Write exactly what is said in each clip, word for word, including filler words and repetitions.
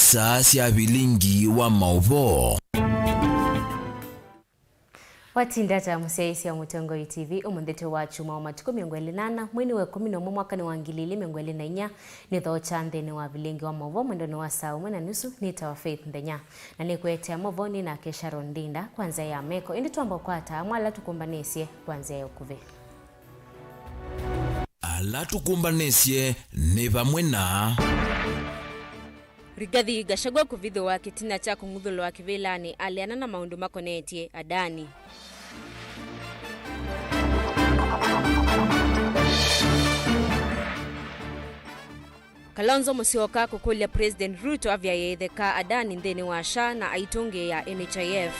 Saa sya vilingi wa maũvoo. Watinda ata mũsyaĩĩsya Mũtongoi T V? Ũmũnthĩ twĩ wa kyumwa wa matukũ mĩongo ĩlĩ na ana, mwei nĩ wa ĩkũmi na ũmwe, mwakanĩ wa ngili ilĩ mĩongo ĩlĩ na inya. Nĩ thokya nthĩnĩ wa vilingi wa maũvoo mwendonĩ wa saa ũmwe na nusu. Nĩtawa Faith Nthenya, na nĩkũetea maũvoo nĩ nake Sharon Ndinda kwa nzĩa ya meko. Ĩndĩ twamba ũkwata amwe ala tũkũmbanĩsye kwa nzĩa ya ũkuvĩ. Ala tũkũmbanĩsye nĩ vamwe na. Rigathi Gachagua kũvithũa kĩtina kya kũng'uthũlwa kĩvĩlanĩ aleana na maũndũ makonetye Adani. Kalonzo Musyoka kũkũlya President Ruto avyaĩe ĩtheka Adani nthĩnĩ wa SHA na aitũngĩĩa N H I F.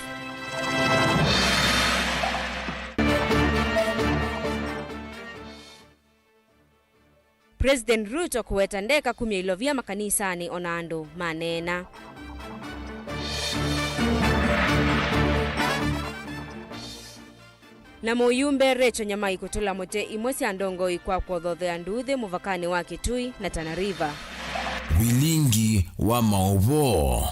President Ruto kũweta ndeka kumya ilovia makanisanĩ ona andũ maneena. Na mũyumbe Rachel Nyamai kũtũla mũtĩ imwe sya ndongoi kwa kwothothea nduuthĩ mũvakanĩ wa Kitui na Tana River. Vilingi wa maũvoo.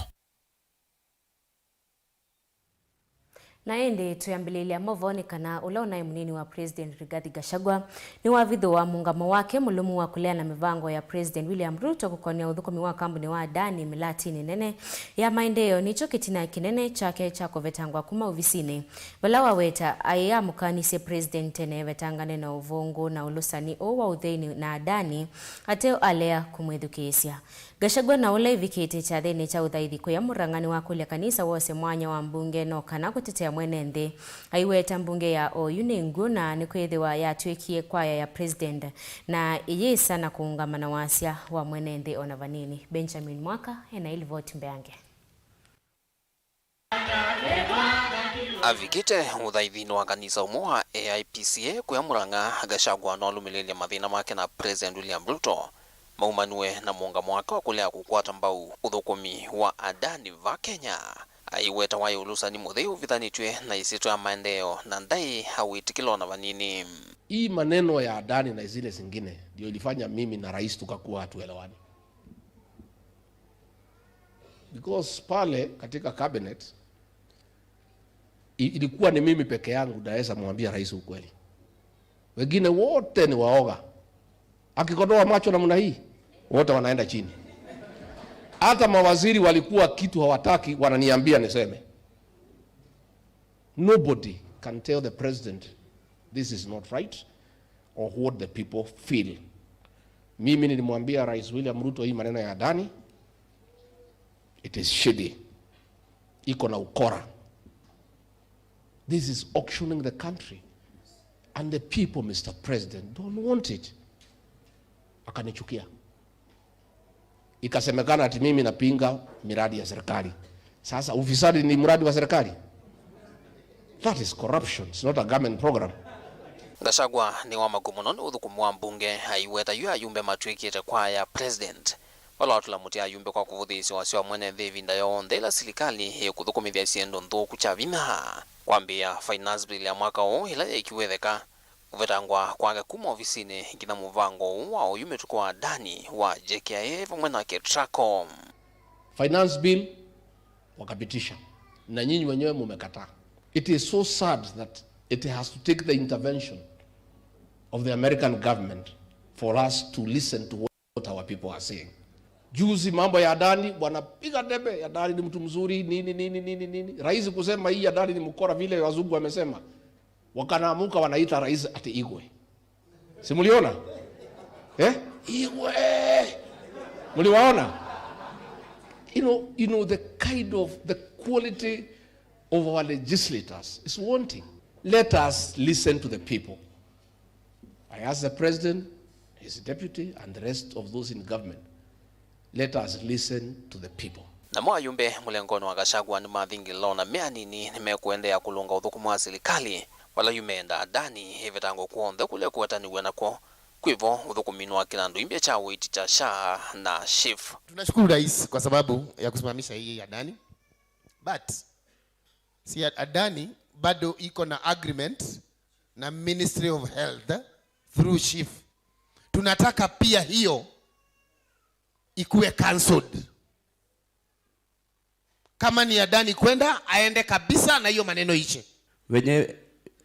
Na ĩndĩ twĩambĩlĩlya maũvoo nĩ kana ũla ũnaĩ mũnini wa President Rigathi Gachagua nĩwavithũa mũũngamo wake mũlũmu wa kũleana mĩvango ya President William Ruto kũkonea ũthũkũmi wa kambuni wa Adani mĩlatinĩ nene ya maendeeo. Nĩkyo kĩtina kĩnene kyake kya kũvetangwa kuma ovisinĩ, vala waweta aĩ amũkanisye President tene evetangane na ũvũngũ na ũlũsani ũũ wa ũtheinĩ na Adani ateo alea kũmwĩthukĩĩsya. Gachagua na ũla ĩvikĩte kyathĩnĩ kya ũthaithi kũya Murang'a nĩwakũlya kanisa wose mwanya wa mbunge no kana kũtetea mwene nthĩ. Aiweta mbunge ya oyu nĩ ngw'ũ na nĩkwĩthĩwa yatw'ĩkie kwaya ya President na ĩyĩsa na kũũngama na wasya wa mwene nthĩ ona vanini. Benjamin Mwaka ena ilivoti mbeange. Avikĩte ũthaithinĩ wa kanisa ũmwe wa A I P C A kũya Murang'a, Gachagua nĩwalũmĩlĩlye mathĩna make na President William Ruto maumaniwe na mũũngamo wake wa kũlea kũkwata mbau ũthũkũmi wa Adani va Kenya. Aiweta waĩ ũlũsani mũthei ũvithanĩtw'e na ĩsyĩtwa ya maendeeo na ndaĩ awĩtĩkĩla ona vanini. Hii maneno ya Adani na zile zingine ndio ilifanya mimi na rais tukakuwa hatuelewani. Because pale katika cabinet, i-, ilikuwa ni mimi peke yangu naweza mwambia rais ukweli. Wengine wote ni waoga. Akikodoa macho namna hii, wote wanaenda chini. Hata mawaziri walikuwa kitu hawataki, wananiambia niseme. Nobody can tell the president this is not right or what the people feel. Mimi nilimwambia Rais William Ruto hii maneno ya Adani, it is shady. Iko na ukora. This is auctioning the country. And the people, Mister President, don't want it. Akanichukia. Ikasemekana ati mimi napinga miradi ya serikali. Sasa ufisadi ni mradi wa serikali? That is corruption. It's not a government program. Gachagua nĩ wa makũ mũno nĩ ũthũkũmi wa mbunge, aiweta yu ayumbe matw'ĩkĩte kwaya ya president, vala watũla mũtĩ ayumbe kwa kũvũthĩĩsya wasya wa mwene nthĩ ĩvinda yonthe ĩla silikalĩ ĩkũthũkũmĩthya syĩndũ nthũku kya vinya. Kwambĩĩa finance bill ya mwaka ũũ ĩla yeekiwe ĩtheka, kũvetangwa kwake kuma ovisinĩ nginya mũvango ũũ wa oyu mĩtũkĩ wa Adani wa J K I A vamwe na Ketraco. Finance bill wakapitisha, na nyinyi wenyewe mumekataa. It is so sad that it has to take the intervention of the American government for us to listen to what our people are saying. Juzi mambo ya Adani, wanapiga debe, Adani ni mtu mzuri, nini, nini, nini, nini. Rais kusema hii Adani ni mkora vile wazungu wamesema. Wakanaamuka wanaita rais ati Igwe. Si mliona? Eh? Igwe. Mliwaona? You know, you know the kind of, the quality of our legislators is wanting. Let us listen to the people. I ask the president, his deputy, and the rest of those in government, let us listen to the people. Namo ayumbe mũlengonĩ wa Gachagua nĩmathingĩlĩla ona me anini nĩmekũendeea kũlũnga ũthũkũmi wa silikalĩ, vala yu meenda Adani ĩvetangwe kw'onthe kũla ĩkũetanĩw'a nakw'o. Kwĩvo ũthũkũminĩ wa kĩnandũ imbya kya ũiiti kya SHA na SHIF. Tunashukuru rais kwa sababu ya kusimamisha hii Adani, but si Adani bado iko na agreement na Ministry of Health through SHIF. Tunataka pia hiyo ikuwe cancelled. Kama ni Adani kwenda, aende kabisa na hiyo maneno ishe. Venye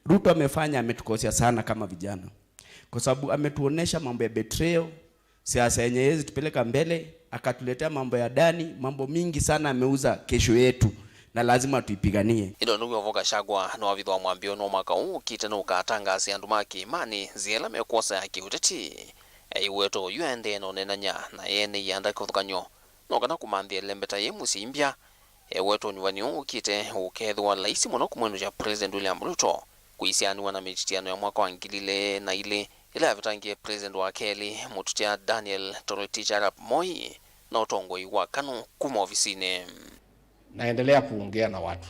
Ruto amefanya, ametukosea sana kama vijana, kwa sababu ametuonesha mambo ya betrayal, siasa yenye haiwezi tupeleka mbele, akatuletea mambo ya Adani, mambo mingi sana ameuza kesho yetu, na lazima tuipiganie. Ĩndĩ nĩw'o vo Gachagua nĩwavithwa mwambĩĩonĩ wa mwaka ũũ ũkĩte nũkatangaasya andũ ma kĩĩmanĩ nzĩa ĩla mekwosa ya kĩũteti. Eiweta oyu aendee na ũneenany'a na ene ianda kĩvathũkany'o no kana kũmanthĩa ĩlembeta yĩ mũsyĩ imbya. Eweta ũnyuvani ũũ ũkĩte ũkeethĩwa laisi mũno kũmwendũkya President William Ruto kũisianĩwa na mĩtiano ya mwaka wa ngili ilĩ na ilĩ ĩla yavetangie President wa kelĩ mũtũtĩa Daniel Toroitich arap Moi na ũtongoi wa KANU kuma ovisinĩ. Naendelea kuongea na watu,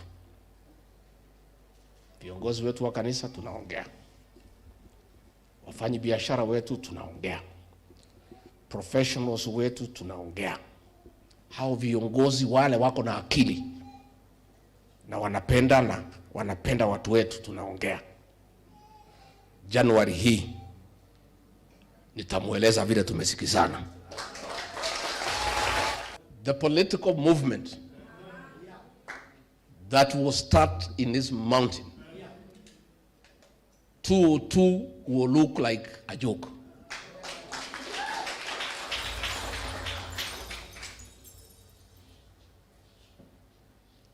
viongozi wetu wa kanisa tunaongea, wafanyi biashara wetu tunaongea, professionals wetu tunaongea, hao viongozi wale wako na akili na wanapenda na wanapenda watu wetu tunaongea. Januari hii nitamweleza vile tumesikizana. The political movement that will start in this mountain, two oh two will look like a joke.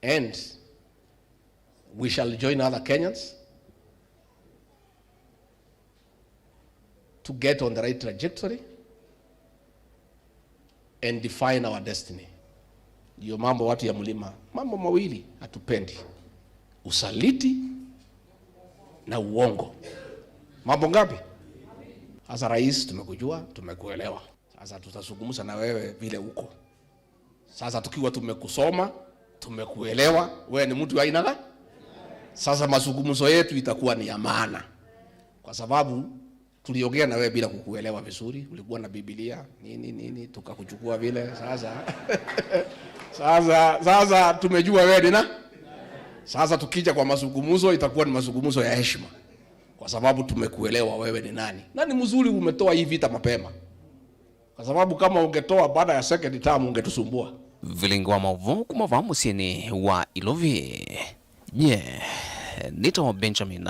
And we shall join other Kenyans to get on the right trajectory and define our destiny. Ndiyo mambo watu ya mlima, mambo mawili hatupendi: usaliti na uongo. Mambo ngapi? Sasa rais, tumekujua, tumekuelewa. Sasa tutazungumza na wewe vile uko. Sasa tukiwa tumekusoma, tumekuelewa, wewe ni mtu wa aina gani? Sasa mazungumzo yetu itakuwa ni ya maana, kwa sababu tuliongea na wewe bila kukuelewa vizuri. Ulikuwa na Biblia nini nini, tukakuchukua vile. Sasa sasa sasa tumejua wewe ni nani. Sasa tukija kwa mazungumzo, itakuwa ni mazungumzo ya heshima, kwa sababu tumekuelewa wewe ni nani, na ni mzuri umetoa hii vita mapema. Kwa sababu kama ungetoa baada ya second term ungetusumbua. Vilingi wa maũvoo kuma vaa mũsyĩnĩ wa Ilovi. Nye nĩtawa Benjamin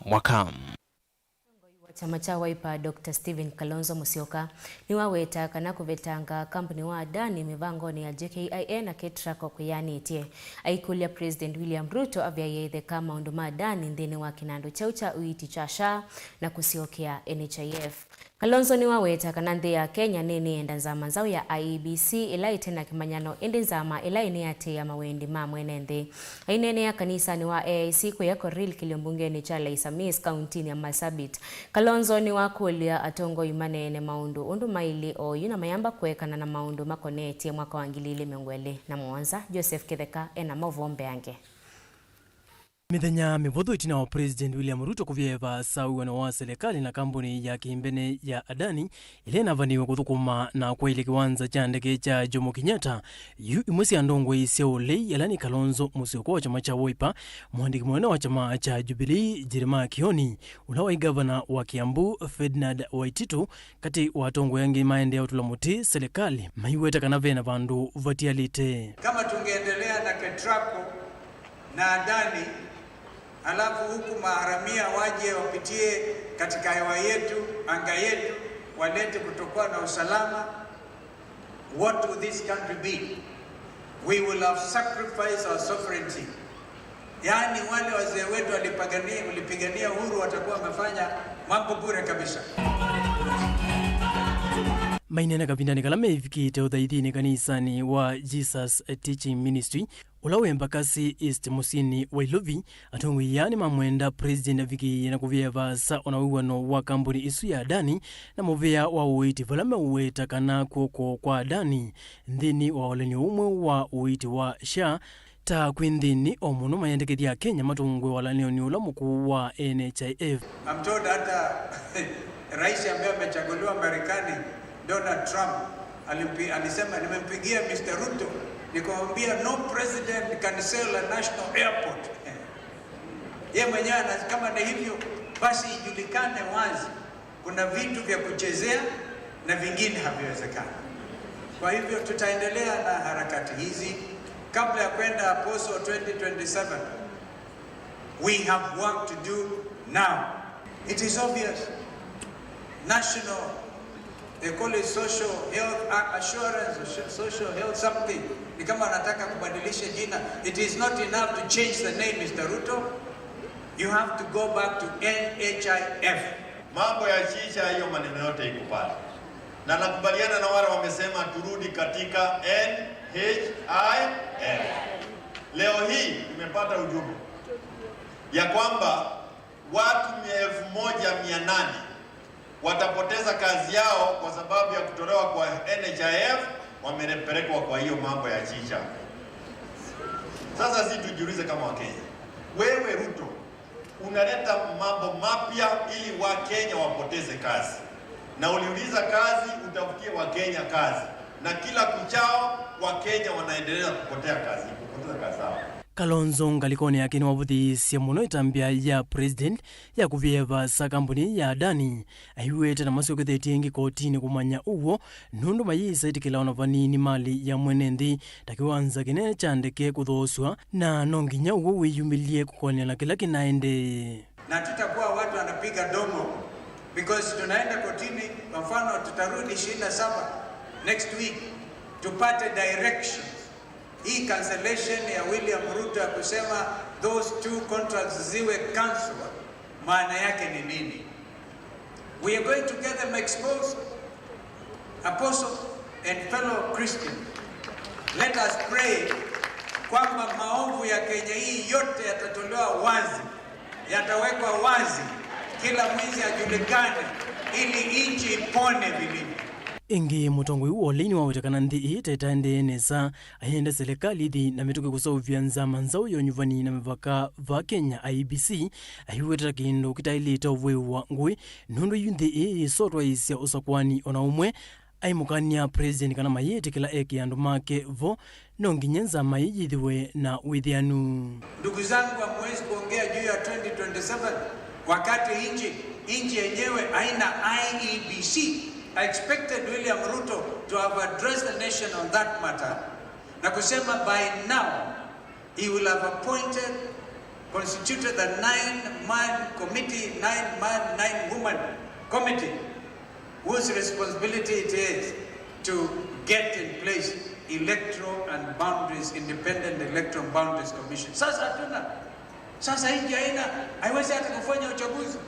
Mwaka. Mũtongoi wa kyama kya Wiper, Doctor Stephen Kalonzo Musyoka, nĩwaweta kana kũvetanga kambuni wa Adani mĩvangonĩ ya J K I A na Ketraco kwĩyanĩtye. Aikũlya President William Ruto avyaĩe ĩtheka maũndũ ma Adani nthĩnĩ wa kĩnandũ kyaũ kya ũiiti kya SHA na kũsyokea N H I F. Kalonzo nĩwaweta kana nthĩ ya Kenya nĩnĩenda nzama nzaũ ya I E B C ĩla ĩte na kĩmanyano, ĩndĩ nzama ĩla ĩnĩatĩĩa mawendi ma mwene nthĩ. Aineenea kanisanĩ wa A I C kũya Koril kĩlio mbungenĩ kya Laisamis, kauntinĩ ya Marsabit, Kalonzo nĩwakũlya atongoi maneene maũndũ ũndũ maĩlĩ oyu na mayamba kũekana na maũndũ makonetye mwaka wa ngili ilĩ mĩongo ĩlĩ na mũonza. Joseph Kĩtheka ena maũvoo mbeange. Mĩthenya mĩvũthũ ĩtina wa President William Ruto kũvyaĩe vaasa wĩw'ano wa silikalĩ na kambuni ya kĩmbene ya Adani, ĩla ĩnavaniwe kũthũkũma na kwaĩlya kĩwanza kya ndeke kya Jomo Kenyatta, yu imwe sya ndongoi sya ũlei ala nĩ Kalonzo Musyoka wa kyama kya Wiper, mũandĩki mũnene wa kyama kya Jubilee Jeremiah Kioni, ũla waĩ ngavana wa Kiambu Ferdinand Waititu, katĩ wa atongoi angĩ maendee ũtũla mũtĩ silikalĩ, maiweta kana ve na vandũ vatialĩte. Kama tungeendelea na Ketraco na Adani, halafu huku maharamia waje wapitie katika hewa yetu, anga yetu, walete kutokuwa na usalama, what will this country be? We will have sacrificed our sovereignty. Yaani wale wazee wetu walipigania, walipigania uhuru watakuwa wamefanya mambo bure kabisa. Maineena kavindanĩ kala mevikĩte ũthaithinĩ kanisanĩ wa Jesus Teaching Ministry, ũla wĩ Embakasi East mũsyĩnĩ wa Ilovi, atongoi aa nĩmamwenda President avikĩĩe na kũvyaĩe vaasa o na wĩw'ano wa kambuni ĩsu ya Adani na mũvĩa wa ũiiti vala meũweta kana kw'oko kwa Adani nthĩnĩ wa ũalan'yo ũmwe wa ũiiti wa SHA, ta kwĩ nthĩnĩ o mũno mayendekethya Akenya matongwe ũalan'yonĩ ũla mũkũũ wa N H I F. I'm told hata rais ambaye amechaguliwa Marekani, Donald Trump, alimpi-, alisema, "Nimempigia Mister Ruto, nikamwambia no president can sell a national airport." Ye mwenyewe ana-, kama ni hivyo, basi ijulikane wazi, kuna vitu vya kuchezea na vingine haviwezekani. Kwa hivyo tutaendelea na harakati hizi. Kabla ya kwenda Apostle twenty twenty-seven, we have work to do now. It is obvious. National, they call it social health a- assurance, or so- social health something. Ni kama wanataka kubadilisha jina. It is not enough to change the name, Mister Ruto. You have to go back to N H I F. Mambo ya chicha, hiyo maneno yote iko pale, na nakubaliana na wale wamesema turudi katika N H I F. Leo hii nimepata ujumbe ya kwamba watu elfu moja mia nane watapoteza kazi yao kwa sababu ya kutolewa kwa N H I F, wamepelekwa kwa hiyo mambo ya chicha. Sasa si tujiulize kama Wakenya, wewe Ruto, unaleta mambo mapya ili Wakenya wapoteze kazi, na uliuliza kazi, utafutie Wakenya kazi, na kila kuchao Wakenya wanaendelea kupotea kazi, kupoteza kazi zao. Kalonzo ngalĩkonĩ yake nĩwavũthĩĩsye mũno ĩtambya ya president ya kũvia ĩvaasa kambuni ya Adani, aiw'ĩte na masyokethetye ĩngĩ kotinĩ kũmanya ũw'o, nũndũ mayĩsa ĩtĩkĩla ona vanini mali ya mwene nthĩ ta kĩwanza kĩnene kya ndeke kũthoosw'a, na no nginya ũw'o wĩyumĩlye kũkoanĩa na kĩla kĩnaendee. Na tutakuwa watu wanapiga domo because tunaenda kotini. Kwa mfano, tutarudi ishirini na saba next week tupate directions. Hii cancellation ya William Ruto ya kusema those two contracts ziwe cancelled, maana yake ni nini? We are going to get them exposed. Apostle and fellow Christian, let us pray kwamba maovu ya Kenya hii yote yatatolewa wazi, yatawekwa wazi, kila mwizi ajulikane, ili nchi ipone vilivyo. Ĩngĩ, mũtongoi ũũ wa ũlei nĩwaweta kana nthĩ ĩĩ ta ĩtaendee nesa, aiende silikalĩ ĩthi na mĩtũkĩ kũseũvya nzama nzaũ ya ũnyuvani na mĩvaka va Kenya, I E B C, aiweta ta kĩndũ kĩtaĩlĩte ũvũĩwa ngũĩ, nũndũ yu nthĩ ĩĩ yĩsotwaĩĩsya ũsakwani ona ũmwe, aimũkany'a president kana mayĩtĩkĩla eke andũ make vo, no nginya nzama ĩĩ yĩthĩwe na wĩthĩanu. Ndugu zangu, hamwezi kuongea juu ya twenty twenty-seven wakati nchi, nchi yenyewe haina I E B C. I expected William Ruto to have addressed the nation on that matter na kusema by now he will have appointed, constituted a nine-man committee, nine-man, nine-woman committee whose responsibility it is to get in place electoral and boundaries, independent electoral boundaries commission. Sasa hatuna. Sasa hii haina, haiwezi hata kufanya uchaguzi.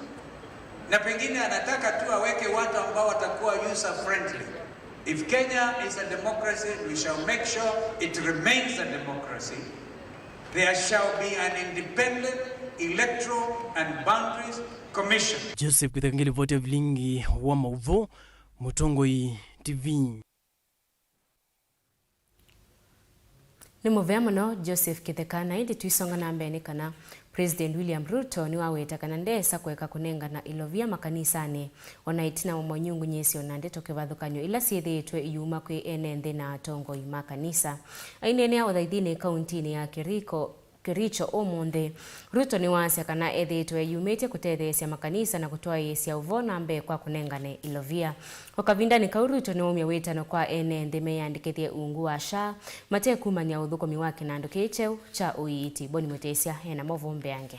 Na pengine anataka tu aweke watu ambao watakuwa user friendly. If Kenya is a democracy, we shall make sure it remains a democracy. There shall be an independent electoral and boundaries commission. Joseph Kitheka ngĩlivoti ya vilingi wa maũvoo, Mũtongoi T V. Nĩ mũvea mũno Joseph Kĩtheka. Na ĩndĩ tũisonga na mbee nĩ kana President William Ruto nĩwaweta kana ndeesa kũeka kũnengana ilovia makanisanĩ, ona ĩtina wa manyungunyĩsyo na ndeto kĩvathũkany'o ila syĩthĩĩtwe iyuma kwĩ ene nthĩ na atongoi ma kanisa. Aineenea ũthaithinĩ kauntinĩ ya Kericho, Kericho ũmũnthĩ, Ruto nĩwaasya kana ethĩĩtwe eyumĩtye kũtetheesya makanisa na kũtwaĩĩsya ũvoo na mbee kwa kũnengane ilovia. O kavindanĩ kau, Ruto nĩwaumya wĩtano kwa ene nthĩ meyandĩkĩthye ungu wa SHA, mate kumany'a ũthũkũmi wa kĩnandũ kĩĩ kyeũ kya ũiiti. Boni Mũtĩsya ena maũvoo mbeange.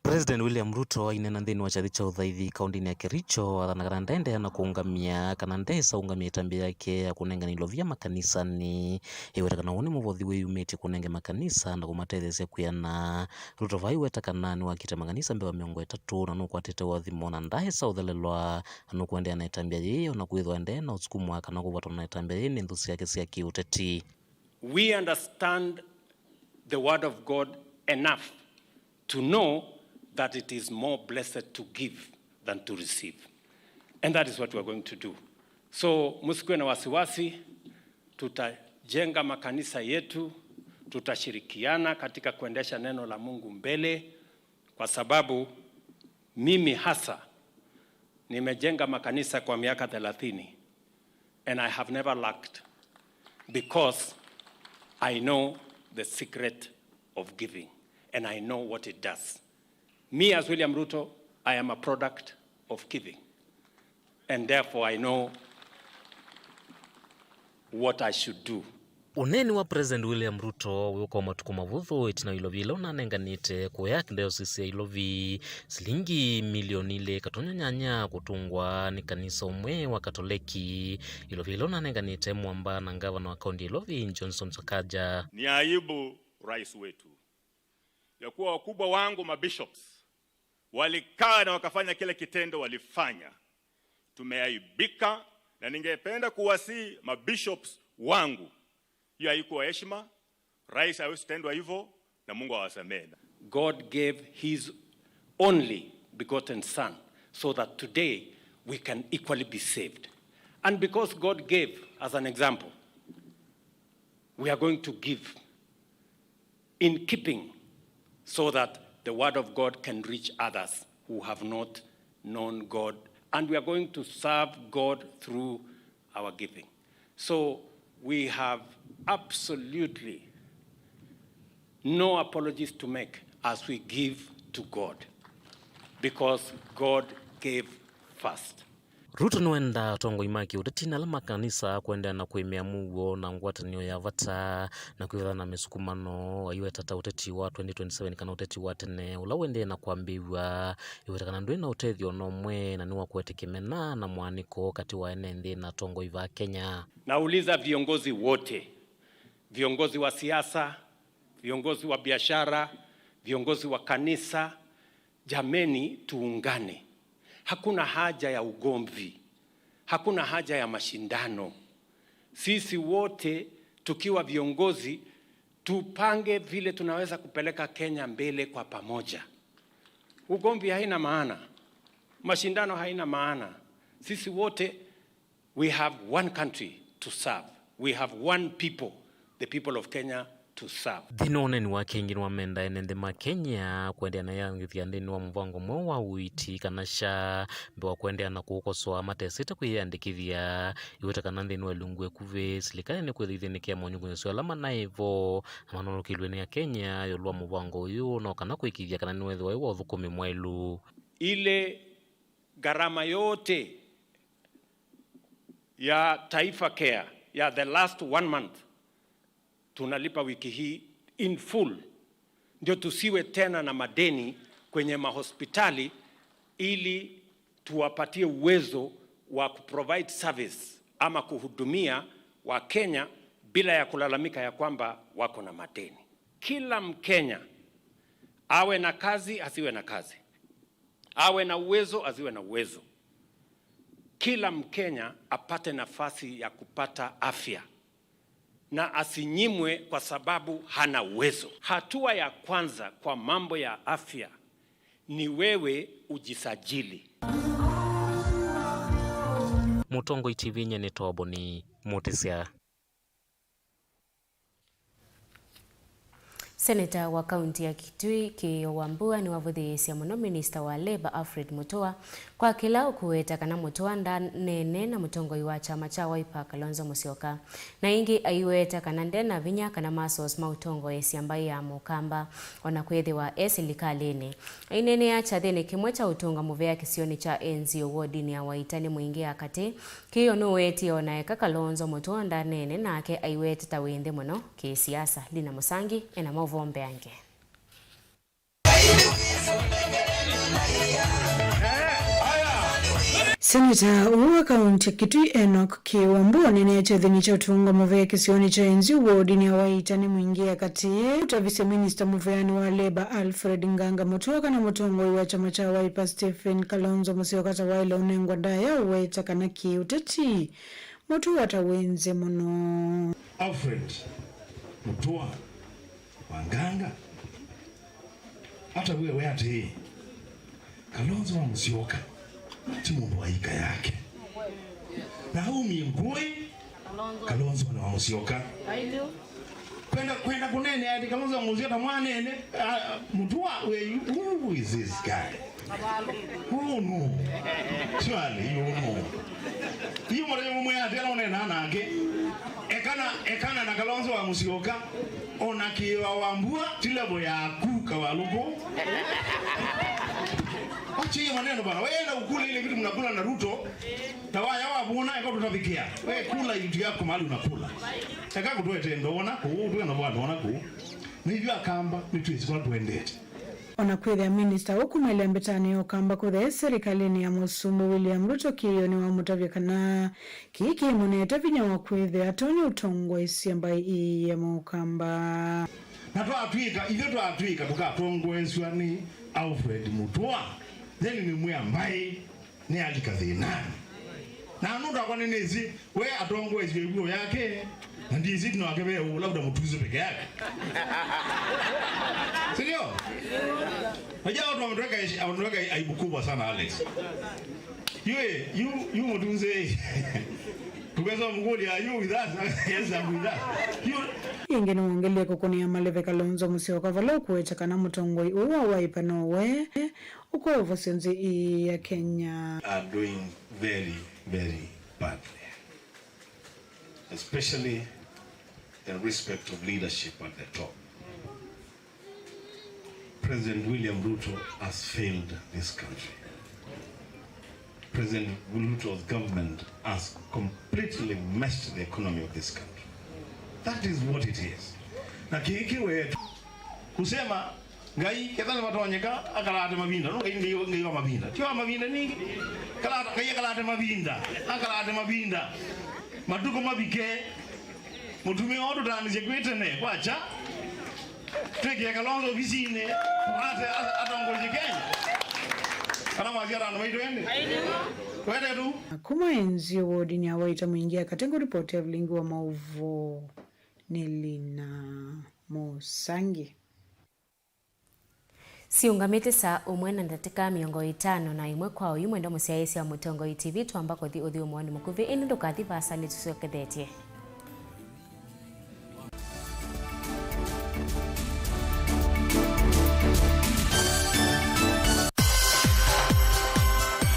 President William Ruto aineena nthĩnĩ wa kyathĩ kya ũthaithi kaũntĩnĩ ya Kericho, athana kana ndaendeea na kũũngamya kana ndeesa ũngamya ĩtambya yake ya kũnengana ilovia makanisanĩ. Ĩweta kana ũũ nĩ mũvothi wĩyumĩtye kũnenge makanisa na kũmatetheesya kwĩana. Ruto vaa aiweta kana nĩwakĩte makanisa mbee wa mĩongo ĩtatũ na nũkwatĩte ũathimo na ndaesa ũthelelwa. Nũkũendeea na ĩtambya yĩĩ ona kwĩthwa endee na ũsukumo wa kana kũvatwa na ĩtambya yĩĩ nĩ nthũ syake sya kĩũteti. We understand the word of God enough to know that it is more blessed to give than to receive. And that is what we are going to do. So, msikuwe na wasiwasi, tutajenga makanisa yetu, tutashirikiana katika kuendesha neno la Mungu mbele, kwa sababu mimi hasa nimejenga makanisa kwa miaka thelathini, and I have never lacked, because I know the secret of giving, and I know what it does. Me, as William Ruto, I am a product of giving, and therefore I know what I should do. Ũneeni wa President William Ruto wĩũka o matukũ mavũthũ ĩtina wa ilovi ĩla ũnanenganĩte kũya Archdiocese ya Ilovi silingi milioni ilĩ katonya nyanya kũtũngwa nĩ kanisa ũmwe wa Katoleki. Ilovi ĩla ũnanenganĩte mwamba na ngavana wa kaunti ya Ilovi, Johnson Sakaja. Ni aibu, rais wetu, ya kuwa wakubwa wangu mabishops walikaa na wakafanya kile kitendo walifanya. Tumeaibika, na ningependa kuwasihi mabishops wangu, hiyo haikuwa heshima. Rais hawezi tendwa hivyo, na Mungu awasamehe. God gave his only begotten son so that today we can equally be saved. And because God gave as an example, we are going to give in keeping so that the word of God can reach others who have not known God. And we are going to serve God through our giving. So we have absolutely no apologies to make as we give to God, because God gave first. Ruto nĩwendaa atongoi ma kĩũteti na ala ma kanisa kũendeea na kũĩmĩa mũuo na ngwatanĩo ya vata na kwĩthĩwa na mĩsukumano, aiweta ta ũteti wa twenty twenty-seven kana ũteti wa tene ũla ũendee na kwambĩĩw'a, aiweta kana ndwĩ na ũtethyo o na ũmwe na nĩ wa kũete kĩmena na mwanĩko katĩ wa ene nthĩ na atongoi va Kenya. Nauliza viongozi wote, viongozi wa siasa, viongozi wa biashara, viongozi wa kanisa, jameni, tuungane. Hakuna haja ya ugomvi. Hakuna haja ya mashindano. Sisi wote tukiwa viongozi, tupange vile tunaweza kupeleka Kenya mbele kwa pamoja. Ugomvi haina maana. Mashindano haina maana. Sisi wote, we have one country to serve. We have one people, the people of Kenya, to serve. Nthĩnĩ wa ũneeni wake ĩngĩ, nĩwamenda ene nthĩ ma Kenya kũendeea na ĩyangĩthya nthĩnĩ wa mũvango mweũ wa ũiiti kana SHA, mbee wa kũendeea na kũũkosoa matesĩte kwĩyĩandĩkĩthya. Aiweta kana nthĩnĩ wa ĩlungu ĩkuvĩ, silikalĩ nĩkwĩthĩwa ĩthĩnĩkĩa monyũkũnyĩsyo ala manaĩ vo na manonokilw'e nĩ Akenya ĩũlũ wa mũvango ũyũ, no kana kũĩkĩĩthya kana nĩwethĩwa wĩ wa ũthũkũmi mwaĩlu. Ile gharama yote ya Taifa Care ya the last one month tunalipa wiki hii in full, ndio tusiwe tena na madeni kwenye mahospitali, ili tuwapatie uwezo wa kuprovide service ama kuhudumia Wakenya bila ya kulalamika ya kwamba wako na madeni. Kila Mkenya, awe na kazi, asiwe na kazi, awe na uwezo, asiwe na uwezo, kila Mkenya apate nafasi ya kupata afya na asinyimwe kwa sababu hana uwezo. Hatua ya kwanza kwa mambo ya afya ni wewe ujisajili. Mũtongoi T V nyie nĩ Toboni Mũtĩsya. Seneta wa kaunti ya Kitui, Kĩĩo Wambua, nĩwavũthĩĩsye mũno minista wa Labour, Alfred Mutua, kwa kĩla ũkũweta kana Mutua ndaneene na mũtongoi wa kyama kya Wiper, Kalonzo Musyoka. Na ĩngĩ aiweta kana nde na vinya kana muscles ma ũtongoesya mbaĩ ya Mũkamba, o na kwĩthĩwa e silikalĩnĩ. Aineenea kyathĩnĩ kĩmwe kya ũtũnga mũvea kĩsionĩ kya Enzio wodinĩ ya Waitanĩ Mwingĩ ya Katĩ, Kĩĩo nũwetie o na eka Kalonzo Mutua ndaneene nake aiwete ta wĩ nthĩ mũno kĩsiasa. Lina Mũsangi ena maũvoo mbeange. Seneta ũũ wa kaunti ya Kitui, Enoch Kĩĩo Wambua, nĩneenea kyathĩnĩ kya ũtũnga mũvea kĩsionĩ kya Enzio wodinĩ ya Waitanĩ Mwingĩ ya Katĩ, ũtavisye minista mũveanĩ wa Labour, Alfred Nganga Mutua, kana mũtongoi wa kyama kya Wiper, Stephen Kalonzo Musyoka, ta waĩle ũnengwa ndaĩa ũweta kana kĩũteti Mutua ta wĩ nthĩ mũno. Alfred Mutua wa Nganga atavw'e we atĩĩ, Kalonzo wa Musyoka ti mũndũ wa ika yake. Na aumie ngũĩ, Kalonzo nĩ wa Musyoka. Kwenda, kwenda kũneenea ati Kalonzo wa Musyoka ta mwanene, ah, Mutua, we, who is this guy? Who knew? Surely you know. Iyo mũthenya ũmwe ati ala ũneenaa nake. Ekana, ekana na Kalonzo wa Musyoka, o na Kĩĩo Wambua, ti level yaku, Kawalũkũ. Achie maneno bwana. Wewe enda ukule ile vitu mnakula na Ruto. Tawaya wa bwana eka tutafikia. Wewe kula vitu yako mahali unakula. Eka kutwete ndo wana kuu, tuwe na bwana wana kuu. Na hivyo Akamba ni twisi kwa tuendete. Ona kwĩthĩa minista ũkumaĩlya mbĩtanĩ ya Ũkamba kũthe serikalĩnĩ ya Mũsumbĩ William Ruto kĩĩo nĩwamũtavya kana kĩĩ kĩmũnete vinya wa kwĩthĩa atonya ũtongoesya mbaĩ ii ya Maũkamba. Na twatw'ĩka, ithyĩ twatw'ĩka tũkatongoesw'a nĩ Alfred Mutua, then nĩmwĩa mbaĩ nĩyalika thĩnanĩ. Na nũndũ akwa nĩnĩsĩ, we atongoesye ĩvuo yake, na ndĩsĩ ĩtina wake ve ũ, labda Mũtunzĩ peke yake. Si ndio? Unajua watu wametuweka ishi-, wametuweka aibu kubwa sana, Alex. Yue, yu, yu Mũtunzĩ. Tukaweza mkuuliza, are you with us? Yes, I'm with us. You... Ĩngĩ nĩwongelie kũkũnĩa maleve Kalonzo Musyoka vala ũkũete kana mũtongoi ũũ wa Wiper nowe ũkũovosya nthĩ ii ya Kenya. Are doing very, very badly, especially in respect of leadership at the top. President William Ruto has failed this country. President Ruto's government has completely messed the economy of this country. That is what it is. Na kĩĩ kĩwetu kusema Ngai, ketha nĩvatonyeka, akalate mavinda. No, Ngai, Ngai, Ngai wa mavinda. Ti wa mavinda ningĩ. Kalata, Ngai akalate mavinda. Akalate mavinda. Matukũ mavike. Mũtumĩa ũũ tũtaanĩsye kwĩ tene kwakya. Twĩkĩe Kalonzo ovisinĩ. Ate, a-, atongoesye Kenya. Kana mwasya andũ maitũ ĩndĩ? Wete tu. Kuma Enzio wodini ya Waita Mwingi ya Katengo, ripoti ya vilingi wa maũvoo nĩ Lina Mũsangi. Siũngamĩte saa ũmwe na ndatĩka mĩongo ĩtano na ĩmwe kwa oyu mwendwa mũsyaĩĩsya wa Mũtongoi T V, twamba kũthi ũthyũmũonĩ mũkuvĩ, ĩndĩ ndũkathi vaasa, nĩtũsyokethetye.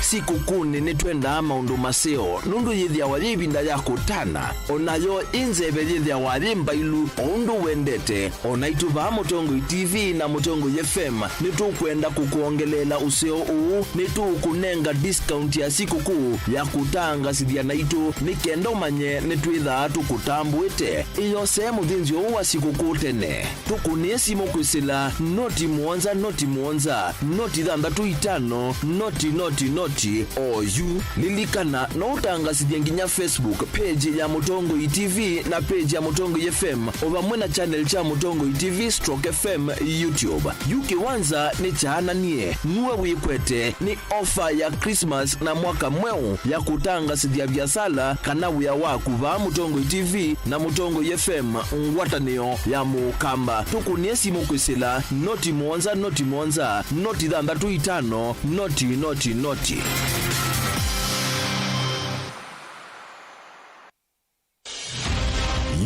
Sikũkũnĩ nĩtwendaa maũndũ maseo, nũndũ yĩthĩawa yĩ ĩvinda ya kũtana, o nayo ĩ nzeve yĩthĩawa yĩ mbailu, o ũndũ wendete. O naitũ vaa Mũtongoi T V na Mũtongoi F M nĩtũkwenda kũkwongeleela ũseo ũũ. Nĩtũũkũnenga discount ya sikũkũ ya kũtangasĩthya naitũ, nĩ kenda ũmanye nĩtwĩthaa tũkũtambũĩte. Ĩyosee mũthĩnzĩo ũũ wa sikũkũ tene. Tũkũnĩe simũ kwĩsĩla noti mũonza, noti mũonza, noti thanthatũ itano, noti, noti, noti, oyu. Lilikana, no ũtangasĩthye nginya Facebook page ya Mũtongoi T V na page ya Mũtongoi F M, o vamwe na channel kya Mũtongoi T V stroke F M YouTube. Yu kĩwanza nĩ kyaananie, nue wĩkwete nĩ ofa ya Christmas na mwaka mweũ ya kũtangasĩthya viasala kana wĩa waku vaa Mũtongoi T V na Mũtongoi F M, ngwatanĩo ya Mũkamba. Tũkũnĩe simũ kwĩsĩla noti mũonza, noti mũonza, noti thanthatũ itano, noti, noti, noti.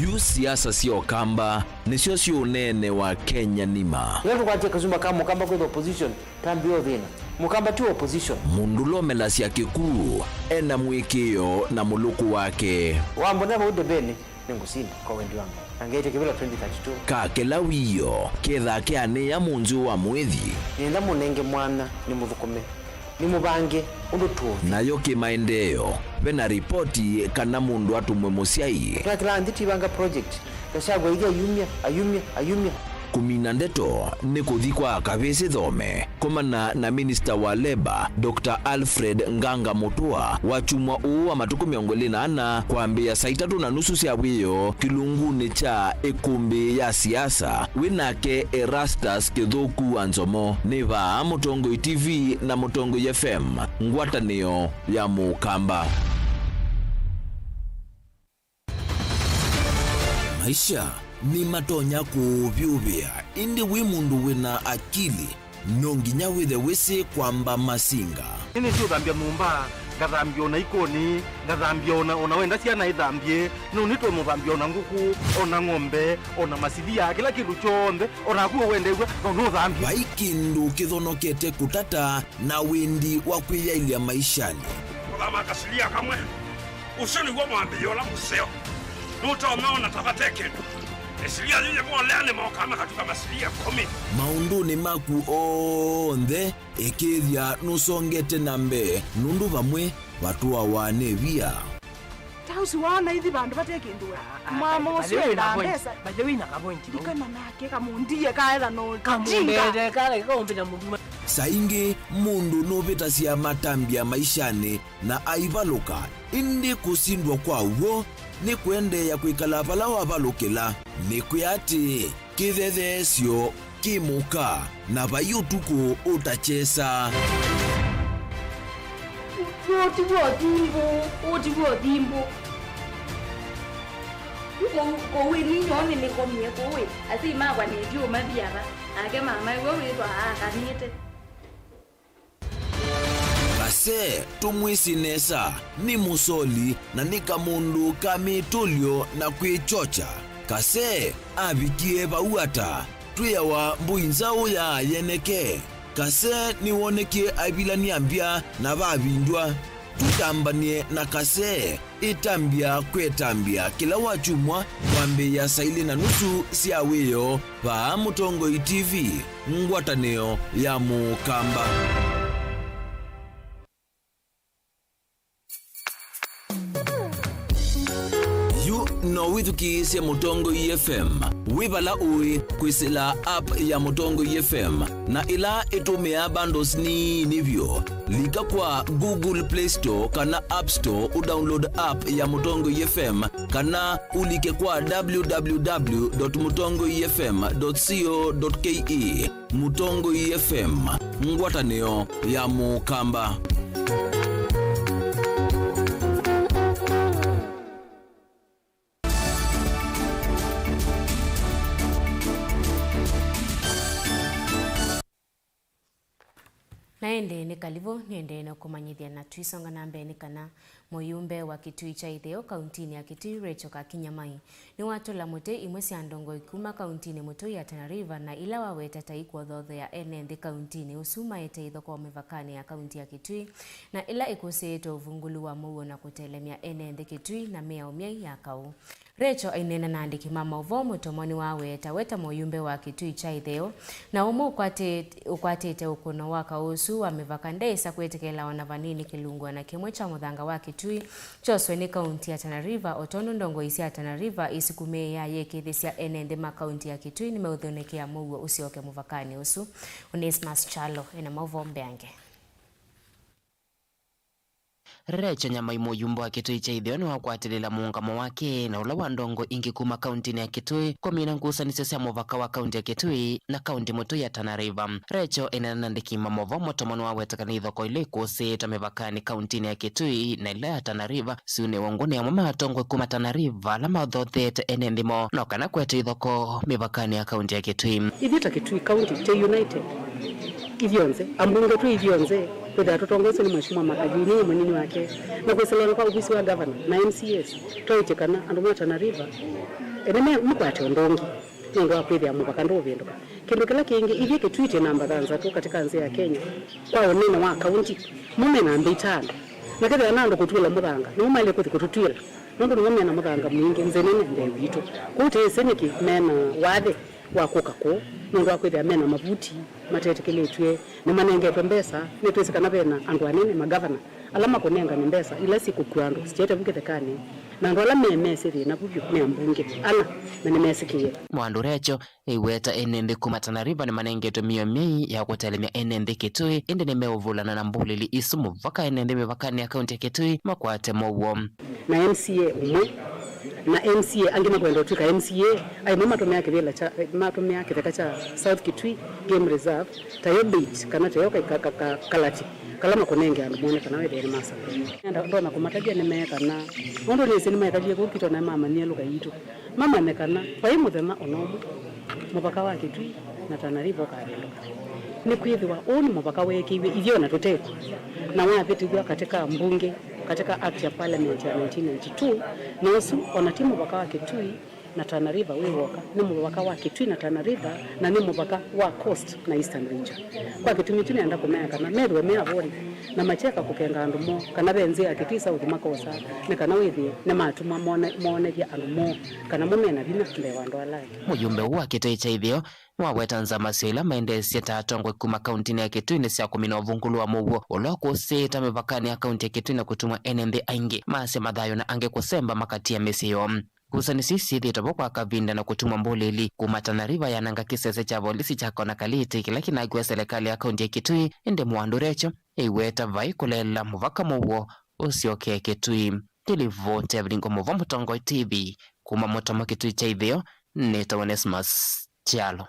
Yu siasa sya Ũkamba nĩsyo syĩ ũneene wa Kenya nima. Ĩla tũkwatya kasumba ka Mũkamba kwĩthwa opposition, tambĩa ũthĩna. Mũkamba ti opposition. Mũndũ ũla ũmelasya kĩkuu, e na mũĩkĩĩo na mũlũkũ wake. Wambona vau ndeveni, nĩngũsinda kwa wendi wa Ngai. Na ngeete kĩvĩla twenty thirty-two. Ka kĩla wĩoo, kethaa keanĩĩa mũnzĩ wa mũĩthi. Nĩenda mũnenge mwanya nĩmũthũkũme. Nĩmũvange ũndũ tũũthi. Nayo kĩmaendeeo, ve na ripoti kana mũndũ atũmwe mũsyai. Twakĩlaa nthĩ twĩvanga project, Gachagua aithi ayumya, ayumya, ayumya. Kũmina ndeto nĩ kũthi kwa kavĩsĩ thome. Komana na minista wa Labour, Doctor Alfred Nganga Mutua, wakyumwa ũũ wa matukũ mĩongo ĩlĩ na ana kwambĩĩa saa itatũ na nusu sya wĩoo kĩlungunĩ kya ĩkũmbĩ ya siasa. Wĩ nake Erastus Kĩthũku wa Nzomo. Nĩ vaa Mũtongoi T V na Mũtongoi F M, ngwatanĩo ya Mũkamba. Maisha nĩmatonya kũũvyũvĩa, ĩndĩ wĩ mũndũ wĩ na akili, no nginya wĩthe wĩsĩ kwamba masinga. Nĩnĩsĩ ũthambya nyũmba, ngathambya o na ikonĩ, ngathambya o na, o na wenda syana ithambye, no nĩtwe mũthambya o na ngũkũ, o na ng'ombe, o na masilia, kĩla kĩndũ kyonthe, o naku we wendew'a, no nũthambye. Vai kĩndũ kĩthonokete kũtata na wendi wa kwĩyaĩlya maishanĩ. Kũthama kasilia kamwe, ũsu nĩw'o mwambĩĩo ũla mũseo. Nũtonya ona ta vate kĩndũ. Silia yĩyĩvolea nĩ mokaa makatuka masilia ĩkũmi. Maũndũnĩ maku onthe, ĩkĩĩthya nũsongete na mbee, nũndũ vamwe vatũawa nĩ via. Ta ũsu waona ithi vandũ vate kĩndũ we. Ah, mwamo by the ũsu way, wĩna ena point. Mbesa. By the way, na ka point. Ndikana nake kamũndie kaetha no kamũndie tinga. Kale kaumbĩta mũthuma. Saa ingĩ mũndũ nũvĩtasya matambya maishanĩ na aivalũka, ĩndĩ kũsindwa kwa w'o nĩ kũendeea kwĩkala vala wavalũkĩla. Nĩkwĩa atĩĩ, kĩthetheesyo kĩ mũka, na vai ũtukũ ũtakyesa. Ũũ ti w'o thimbũ, ũũ ti w'o thimbũ. Kũu, kũu ĩ ninyoo nĩnĩkomie kũu ĩ, asyai makwa nĩtyo mathia va, nake mama ĩwe wĩthwa aakanĩte. Kase, tũmwĩsĩ nesa, nĩ mũsoli na nĩ kamũndũ ka mĩtũlyo na kwĩkyokya. Kase avikie vau ata? Twĩawa mbũi nzaũ ya yeneke. Kase nĩwonekie aivilany'a mbya na vavindwa. Tũtambany'e na Kase. Ĩtambya kwĩ ĩtambya kĩla wakyumwa kwambĩĩa saa ilĩ na nusu sya wĩoo vaa Mũtongoi T V, ngwatanĩo ya Mũkamba. Yu no wĩthukĩĩsye Mũtongoi F M wĩ vala ũĩ kwĩsĩla app ya Mũtongoi F M, na ĩla ĩtũmĩaa bundles nini vyũ. Lika kwa Google Play Store kana App Store ũdownload app ya Mũtongoi F M, kana ũlike kwa w w w dot mũtongoi f m dot co dot k e. Mũtongoi F M, ngwatanĩo ya Mũkamba. Na ĩndĩ nĩ kalivũ, nĩendee na kũmanyĩthya na twisonga na mbee nĩ kana mũyumbe wa Kitui kya Ĩtheo kauntinĩ ya Kitui, Rachel Kakinyamai, nĩwatũla mũtĩ imwe sya ndongoi kuma kauntinĩ mũtũi ya Tana River na ila waweta ta ikwothothea ene nthĩ kauntinĩ ũsu maete ithokoo mĩvakanĩ ya kaunti ya Kitui, na ila ĩkũsĩĩtwe ũvungũlu wa mũuo na kũtelemya ene nthĩ Kitui na mĩao myai ya kaũ. Rachel aineena na andĩki ma maũvoo, mũtomo nĩwaweta weta mũyumbe wa Kitui kya Ĩtheo, na ũmwe ũkwatĩ-, ũkwatĩte ũkũno wa kaũ ũsu wa mĩvaka ndeĩsa kwĩtĩkĩla o na vanini kĩlungu o na kĩmwe kya mũthanga wa Kitui kyoswe nĩ kaunti ya Tana River, o tondũ ndongoi sya Tana River isukumĩĩa yĩkĩĩthĩsya ene nthĩ ma kaunti ya Kitui nĩmeũthũnĩkĩa mũuo ũsyoke mũvakanĩ ũsu. Onesmus Kyalo ena maũvoo mbeange. Rachel Nyamai, mũyumbe wa Kitui kya Ĩtheo, nĩwakwatĩlĩla mũũngamo wake na ũla wa ndongoi ingĩ kuma kauntinĩ ya Kitui kũmina ngusanĩsyo sya mũvaka wa kaunti ya Kitui na kaunti mũtũi ya Tana River. Rachel enena na andĩki ma maũvoo, mũtomo nĩwaweta kana ithokoo ila ikũsĩĩtwe mĩvakanĩ kauntinĩ ya Kitui na ila ya Tana River syunĩwe ngũ nĩ amwe ma atongoi kuma Tana River ala mathothetye ene nthĩ moo, no kana kwete ithokoo mĩvakanĩ ya kaunti ya Kitui. Ithyĩ ta Kitui County twĩ united, ithyonthe, ambunge twĩ ithyonthe, kwĩthĩwa tũtongoeswe nĩ Mheshimiwa Makajuni na mũnini wake, na kwĩsĩla ona kwa ovisi wa governor na M C As, twaĩtye kana andũ ma Tana River ene me-, makwate ũndũ ũngĩ nũndũ wa kwĩthĩa mũvaka ndũũvĩndũka. Kĩndũ kĩla kĩngĩ, ithyĩ Kitui twĩ namba thanthatũ katika nthĩ ya Kenya kwa ũnene wa kaunti, mo me namba itano, na kethĩwa na andũ kũtw'ĩla mũthanga, nĩmo maĩle kũthi kũtũtw'ĩla, nũndũ nĩmo mena mũthanga mwingĩ, nthĩ nene mbee witũ. Kwoou tĩĩsĩ nĩkĩ mena wathĩ wa kũka kũũ, nũndũ wa kwĩthĩa mena mavuti matetĩkĩlĩtw'e, nĩmanengetwe mbesa. Nĩtwĩsĩ kana vena andũ anene, magavana, ala makũnengane mbesa ila sikũkua andũ sitete vu kĩthekanĩ, na andũ ala me mesĩ thĩna vu vyũ me ambunge ana, na nĩmesĩkĩe. Mwandu Recho, ĩweta ene nthĩ kuma Tana River nĩmanengetwe mĩao myai ya kũtelemya ene nthĩ Kitui, ĩndĩ nĩmeũvũlana na mbũlĩli isu mũvaka ene nthĩ mĩvakanĩ ya kaunti ya Kitui makwate mũuo. Na M C A ũmwe, na M C A angĩ makwenda ũtw'ĩka M C A, aimwe matũmĩa kĩvĩla kya, matũmĩa kĩtheka kya South Kitui Game Reserve, tayo bait, kana tayo ka, ka, ka, ka, kalati, kala makũnenge andũ mone kana wethĩe nĩmasakũa. Nenda, ndonya kũmatavya nĩmee kana, nũndũ nĩsĩ nĩmekalie kũu Kito na mamanyie lũka yitũ. Mamanye kana vai mũthenya o na ũmwe mũvaka wa Kitui na Tana River ũkavĩndũka. Nĩkwĩthĩwa ũũ nĩ mũvaka weekĩiw'e ithyĩ o na tũtekw'o, na wavĩtĩthw'a katika mbunge, katika Act ya Parliament ya nineteen ninety-two, na ũsu o na ti mũvaka wa Kitui, Na Tana River wĩ woka, nĩ mũvaka wa Kitui na Tana River, na nĩ mũvaka wa Coast na Eastern Region. Kwa kĩtumi kyu nĩenda kũmea kana methĩwe me avoli na makyeka kũkenga andũ moo, kana ve nzĩa ya Kitui South makosa, nĩ kana wĩthĩe nĩmatuma mone-, moonethya andũ moo kana mo mena vinya mbee wa andũ ala angĩ. Mũyumbe ũũ wa Kitui kya Ĩtheo nĩwaweta nzama syo ila maendeesye ta atongoi kuma kauntinĩ ya Kitui nĩ sya kũmina ũvungũlu wa mũuo ũla ũkũsĩĩta mĩvakanĩ ya kaunti ya Kitui na kũtuma ene nthĩ aingĩ maasya mathayũ na angĩ kũsemba makatia mĩsyĩ yoo. Ngusanĩsyo isu syĩthĩĩtwe vo kwa kavinda na kũtuma mbũlĩli kuma Tana River yananga kĩsese kya volisi kya Kona Kaliti kĩla kĩnakiwe selekalĩ ya kaunti ya Kitui, ĩndĩ Mwandũ Recho ĩiweta vai kũleela mũvaka mũuo ũsyokee Kitui. Kĩlivoti ya Vilingo Mũvo Mũtongoi T V kuma Mũtomo Kitui kya Ĩtheo, nĩtawa Onesmus Kyalo.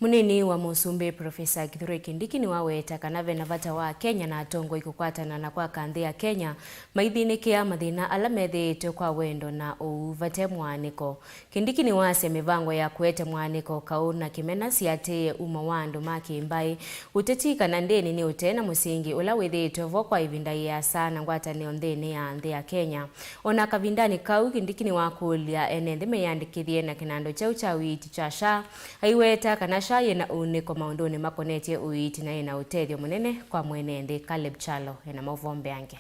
Mũnini wa Mũsumbĩ Profesa Kithure Kindiki nĩwaweta kana ve na vata wa Akenya na atongoi kũkwatana na kwaka nthĩ ya Kenya maithinĩkĩa mathĩna ala methĩĩtwe kwa wendo na ũuu vate mũaanĩko. Kindiki nĩwasya mĩvango ya kũete mũaanĩko, kaũ na kĩmena siatĩĩe umo wa andũ ma kĩ-mbaĩ, ũteti kana ndĩni nĩ ũte na mũsingi ũla wĩthĩĩtwe vo kwa ĩvinda yĩasa na ngwatanĩo nthĩnĩ ya nthĩ ya Kenya. O na kavindanĩ kau, Kindiki nĩwakũlya ene nthĩ meyĩandĩkĩthye na kĩnandũ kyaũ kya ũiiti kya SHA, aiweta kana SHA yĩ na ũunĩko maũndũnĩ makonetye ũiiti na yĩ na ũtethyo mũnene kwa mwene nthĩ. Caleb Kyalo ena maũvoo mbeange.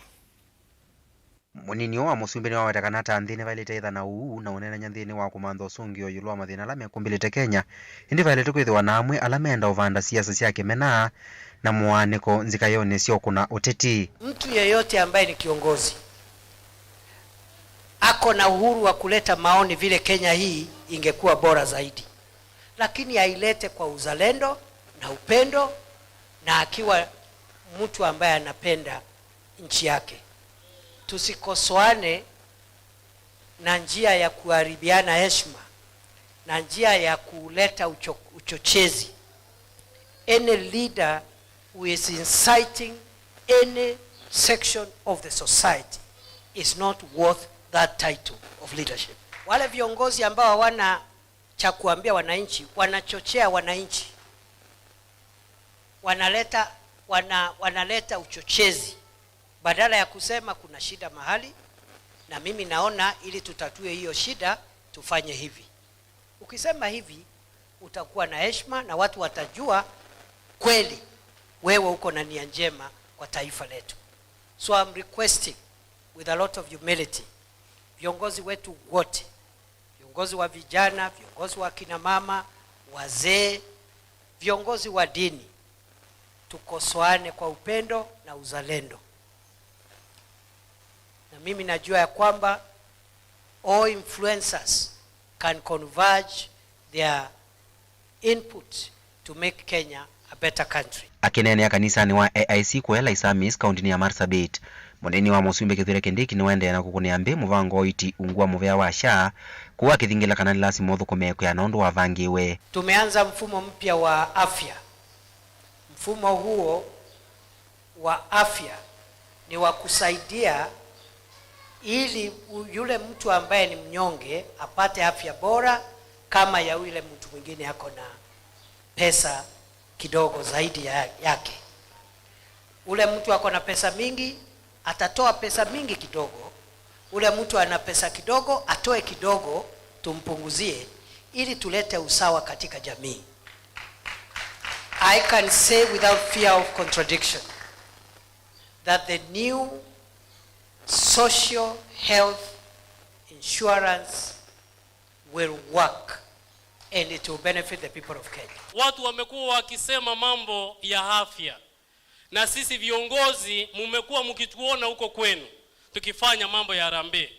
Mũnini ũũ wa mũsumbĩ nĩwaweta kana ta nthĩ nĩvaĩlĩte ĩtha na ũuu na ũneenany'a nthĩnĩ wa kũmantha ũsũngĩo ĩũlũ wa mathĩna ala mekũmbĩlĩte Kenya, ĩndĩ vaĩlĩte kwĩthĩwa na amwe ala menda ũvanda siasa sya kĩmena na mũaanĩko nzikayonĩ sya ũkũna ũteti. Mtu yeyote ambaye ni kiongozi ako na uhuru wa kuleta maoni vile Kenya hii ingekuwa bora zaidi, lakini ailete kwa uzalendo na upendo na akiwa mtu ambaye anapenda nchi yake. Tusikosoane na njia ya kuharibiana heshima na njia ya kuleta ucho-, uchochezi. Any leader who is inciting any section of the society is not worth that title of leadership. Wale viongozi ambao hawana cha kuambia wananchi, wanachochea wananchi, wanaleta, wana-, wanaleta uchochezi badala ya kusema kuna shida mahali, na mimi naona ili tutatue hiyo shida, tufanye hivi. Ukisema hivi, utakuwa na heshima na watu watajua kweli wewe uko na nia njema kwa taifa letu. So I'm requesting with a lot of humility, viongozi wetu wote, viongozi wa vijana, viongozi wa kina mama, wazee, viongozi wa dini, tukosoane kwa upendo na uzalendo. Na mimi najua ya kwamba all influencers can converge their input to make Kenya a better country. Akĩneenea kanisanĩ wa A I C kũya Laisamis, kaũntĩnĩ ya Marsabit, mũnini wa mũsumbĩ Kithure Kindiki nĩwaendee na kũkũnĩa mbĩ mũvango wa ũiiti ungu wa mũvea wa SHA, kũu akĩthingĩla kana nĩ lasima ũthũkũme kwĩana ũndũ wavangĩĩwe. Tumeanza mfumo mpya wa afya. Mfumo huo wa afya ni wa kusaidia ili u-, yule mtu ambaye ni mnyonge apate afya bora kama ya yule mtu mwingine ako na pesa kidogo zaidi ya, yake. Ule mtu ako na pesa mingi, atatoa pesa mingi kidogo. Ule mtu ana pesa kidogo, atoe kidogo, tumpunguzie, ili tulete usawa katika jamii. I can say without fear of contradiction that the new social health insurance will work and it will benefit the people of Kenya. Watu wamekuwa wakisema mambo ya afya, na sisi viongozi mumekuwa mkituona huko kwenu tukifanya mambo ya harambee,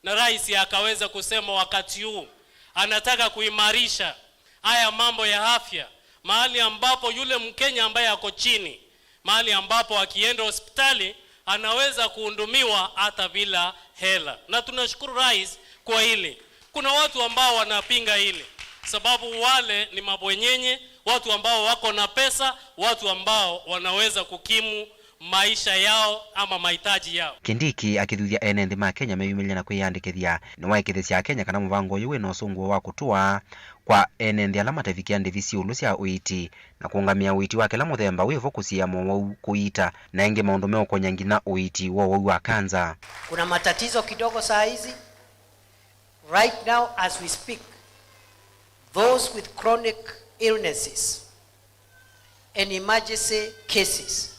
na rais akaweza kusema wakati huu anataka kuimarisha haya mambo ya afya, mahali ambapo yule Mkenya ambaye ako chini, mahali ambapo akienda hospitali anaweza kuhudumiwa hata bila hela. Na tunashukuru rais kwa hili. Kuna watu ambao wanapinga hili, sababu wale ni mabwenyenye, watu ambao wako na pesa, watu ambao wanaweza kukimu maisha yao ama mahitaji yao. Kindiki akĩthuthya ene nthĩ ma Kenya meyumĩlye na kwĩyandĩkĩthya, nĩwaĩkĩĩthya Akenya kana mũvango ũyũ wĩ na ũsũngũo wa kũtũa kwa ene nthĩ ala matavikĩa ndĩvi syĩ ĩũlũ sya ũiiti na kũũngamĩa ũiiti wa kĩla mũthemba wĩ vo, kũsiĩĩa mowau, kũiita, na ĩngĩ maũndũ meũkony'a nginya ũiiti wa ũwau wa kanza. Kuna matatizo kidogo saa hizi. Right now as we speak, those with chronic illnesses and emergency cases,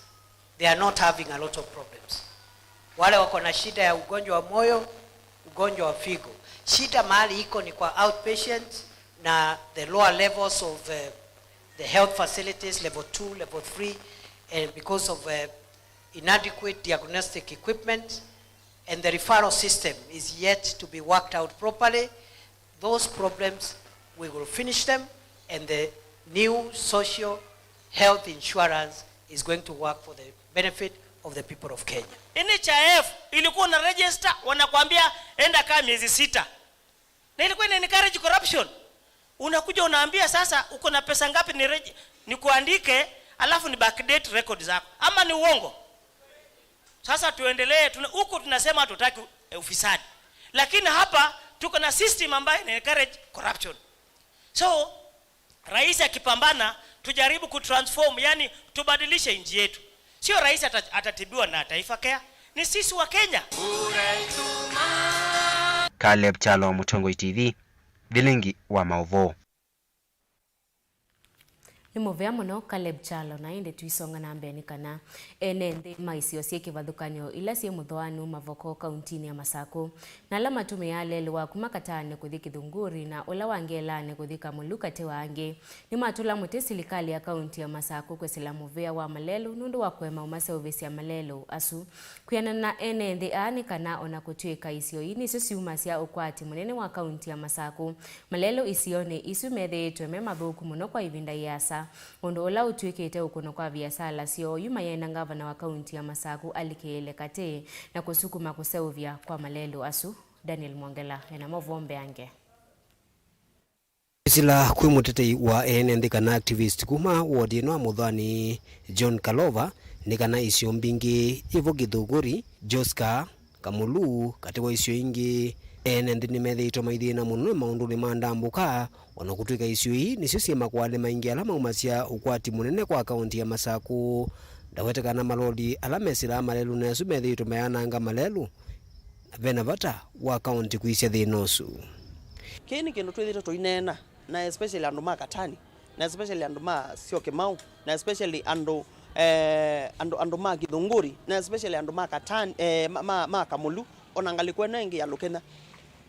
they are not having a lot of problems. Wale wako na shida ya ugonjwa wa moyo, ugonjwa wa figo, shida mahali iko ni kwa outpatient na the lower levels of, uh, the health facilities, level two, level three, and because of, uh, inadequate diagnostic equipment, and the referral system is yet to be worked out properly, those problems, we will finish them, and the new social health insurance is going to work for the benefit of the people of Kenya. N H I F ilikuwa una register, wanakuambia enda kaa miezi sita. Na ilikuwa ina encourage corruption. Unakuja unaambia, sasa uko na pesa ngapi ni regi-, nikuandike, alafu ni backdate record zako. Ama ni uongo? Sasa tuendelee, tuna-, huku tunasema hatutaki, eh, ufisadi. Lakini hapa tuko na system ambayo ina encourage corruption. So, rais akipambana, tujaribu kutransform, yani tubadilishe nchi yetu. Sio rais ata-, atatibiwa na Taifa Care, ni sisi wa Kenya. Caleb Kyalo, Mũtongoi T V, Vilingi wa Maũvoo. Nĩ mũvea mũno Caleb Kyalo, na ĩndĩ tũisonga na mbee nĩ kana ene nthĩ ma isio syĩ kĩvathũkany'o ila syĩ mũthooanũ Mavoko kauntinĩ ya Masakũ, na ala matũmĩaa lelũ wa kuma Katani kũthi Kĩthunguri na ũla wa Ngelaanĩ kũthi Kamũlu katĩ wa angĩ, nĩmatũla mũtĩ silikalĩ ya kaunti ya Masakũ kwĩsĩla mũvĩa wa malelũ nũndũ wa kũema ũmaseũvĩsya malelũ asu. Kwĩanana na ene nthĩ aa, nĩ kana o na kũtw'ĩka isio ii nĩsyo syumasya ũkwati mũnene wa kaunti ya Masakũ, malelũ isionĩ isu methĩĩtwe me mathũku mũno kwa ĩvinda ĩasa, ũndũ ũla ũtw'ĩkĩte ũkũno kwa viasala syoo, yu mayenda ngavana wa kaunti ya Masakũ alikĩĩle katĩ na kũsukuma kũseũvya kwa malelũ asu. Daniel Mwongela ena maũvoo mbeange. Kwĩsĩla kwĩ mũtetei wa ene nthĩ kana activist kuma ward ĩno ya Mũthwani, John Kalova, nĩ kana isio mbingĩ yĩvo Kĩthũngũri, Joska, Kamũlu, katĩ wa isio ingĩ, ene nthĩ nĩmethĩĩtwe maithĩna mũno maũndũnĩ ma ndambũka, o na kũtw'ĩka isio ii nĩsyo syĩ makwalĩ maingĩ ala maumasya ũkwati mũnene kwa kaunti ya Masakũ. Ndawete kana maloli ala mesĩlaa malelũnĩ asu methĩĩtwe mayananga malelũ, na ve na vata wa kaunti kwĩsya thĩna ũsu. Kĩĩ nĩ kĩndũ twĩthĩĩtwe tũineena, na especially andũ ma Katani, na especially andũ ma Syokimau, na especially andũ, eh, andũ, andũ ma Kĩthũngũri, na especially andũ ma Katani, eh, ma, ma, ma Kamũlu, o na ngalĩko ĩno ĩngĩ ya Lũkenya.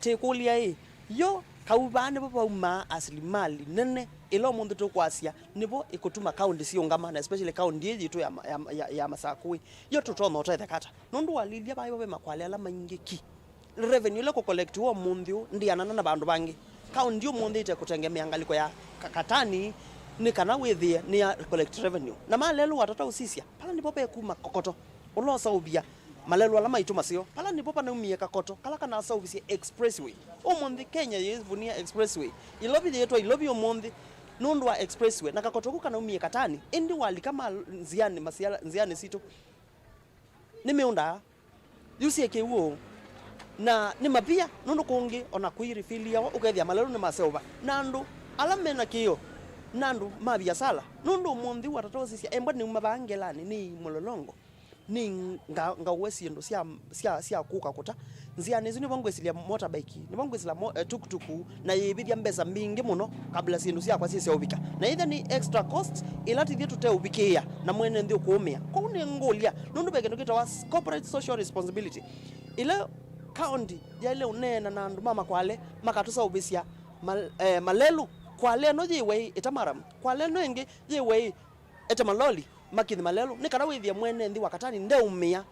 Tĩkũlya ĩ, yo kau vaa nĩvo vaumaa asilimali nene ĩla ũmũnthĩ tũkwasya nĩvo ĩkũtuma kaunti siũngama, na especially kaunti ĩĩ yitũ ya, ya, ya, ya Masakũ ĩ? Yo tũtonya ũtetheka ata? Nũndũ walilya vaa ve makwale ala maingĩ ki. Revenue ĩla kũkolektiwa ũmũnthĩ ũũ ndĩanana na vandũ vangĩ. Kaunti ũmũnthĩ ĩte kũtengemea ngalĩko ya Ka-, Katani nĩ kana wĩthĩe nĩ ya collect revenue. Na malelũ watata ũsisya, vala nĩvo ve kuma kokoto ũla ũsaũvya malelũ ala maitũ maseo. Vala nĩvo vanaumie kakoto kala kanasaũvisye expressway. Ũmũnthĩ Kenya yĩvunia expressway. Ilovi yĩtwa Ilovi ũmũnthĩ nũndũ wa expressway, na kakoto kau kanaumie Katani, ĩndĩ walika ma nzianĩ, masiala, nzianĩ sitũ. Nĩ mĩũnda yu syĩ kĩw'ũ, na nĩ mavia, nũndũ kũngĩ o na kũirifiliawa ũkethĩa malelũ nĩmaseũva, na andũ ala me na kĩĩo na andũ ma viasala, nũndũ ũmũnthĩ watata ũsisya, embwa nĩuma vaa Ngelanĩ, nĩ Mũlolongo, nĩ nga-, ngaũe syĩndũ sya, sya, sya kũka kũta. Nzĩanĩ ĩsu nĩvo ngwĩsĩlya motorbike, nĩvo ngwĩsĩla mo-, eh, tukutuku, na yĩĩvĩthya mbesa mbingĩ mũno kabla syĩndũ syakwa syĩseũvĩka. Na ĩthĩa nĩ extra cost ĩla tithyĩ tũteũvikĩĩa na mwene nthĩ ũkũũmĩa. Kwoou nĩngũlya, nũndũ ve kĩndũ kĩtawa s-, corporate social responsibility. Ĩla county yaĩle ũneena na andũ ma makwale makatũseũvĩsya mal-, eh, malelũ, kwale ĩno yĩwe ĩ ĩta maramu, kwale ĩno ĩngĩ yĩwe ĩ ĩta maloli, makithi malelũ, nĩ kana wĩthĩe mwene nthĩ wa Katani ndeũmĩa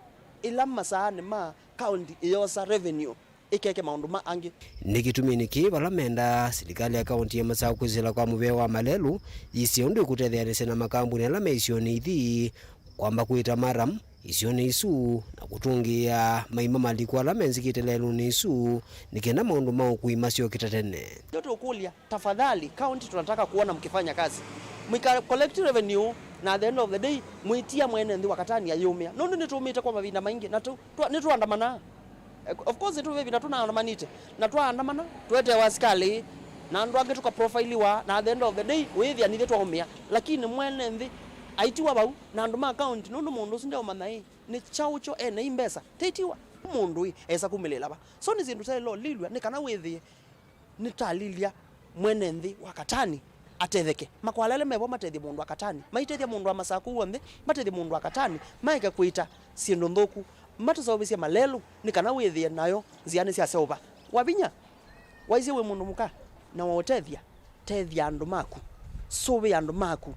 ĩla masaanĩ ma kaunti ĩyosa revenue ĩkeke maũndũ ma angĩ. Nĩ kĩtumi nĩkĩ vala mendaa silikalĩ ya kaunti ya Masakũ kwĩsĩla kwa mũvĩa wa malelũ yĩsĩ ũndũ ĩkũtetheanĩsya na makambuni ala me isionĩ ithi kwamba kwĩta maramu isionĩ isu na kũtũngĩĩa maima maliku ala menzĩkĩte lelũnĩ isu, nĩ kenda maũndũ ma ũkui masyoke ta tene. Ndio tũkũlya, tafadhali, county tunataka kuona mkifanya kazi. Mwika collect revenue Na at the end of the day, mwĩtia mwene nthĩ wa Katani ayĩũmĩa. Nũndũ nĩtũmĩte kwa mavinda maingĩ, na tũ-, twa-, nĩtũandamanaa. Eh, of course, nĩtũvĩvi na tũnaandamanĩte. Na twaandamana, twetewa asikalĩ, na andũ angĩ tũkaprofailiwa, na at the end of the day, wĩthĩa nithyĩ twaũmĩa. Lakini mwene nthĩ aitiwa vau, na andũ ma county, nũndũ mũndũ ũsu ndeũmanya ĩ, nĩ kyaũ kyo ene i mbesa. Teitiwa, mũndũ ĩ, esa kumĩlĩĩla va? So nĩ syĩndũ syaĩle ũlilw'a, nĩ kana wĩthĩe nĩtalilya mwene nthĩ wa Katani atetheke. Makwalele mevo matethye mũndũ wa Katani. Maitethya mũndũ wa Masakũ w'onthe, matethye mũndũ wa Katani. Maeke kwĩta syĩndũ nthũku. Matũseũvĩsye malelũ nĩ kana wĩthĩe nayo nzĩanĩ sya seũva. Wavinya, waisye wĩ mũndũ mũka na waũtethya, tethya andũ maku. Sũvĩa andũ maku.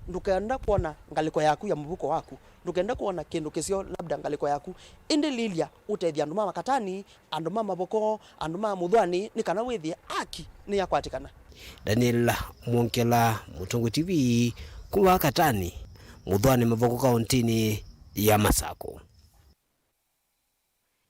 Ndũkenda kwona ngalĩko yaku ya mũvuko waku. Ndũkenda kwona kĩndũ kĩseo labda ngalĩko yaku. Ĩndĩ lilya ũtethya andũ ma Katani, andũ ma Mavoko, andũ ma Mũthwani, nĩ kana wĩthĩe haki nĩyakwatĩkana. Daniel Mwongela, Mũtũngũ T V, kuma Katani, Mũthwani Mavoko, kaũntĩnĩ ya Masakũ.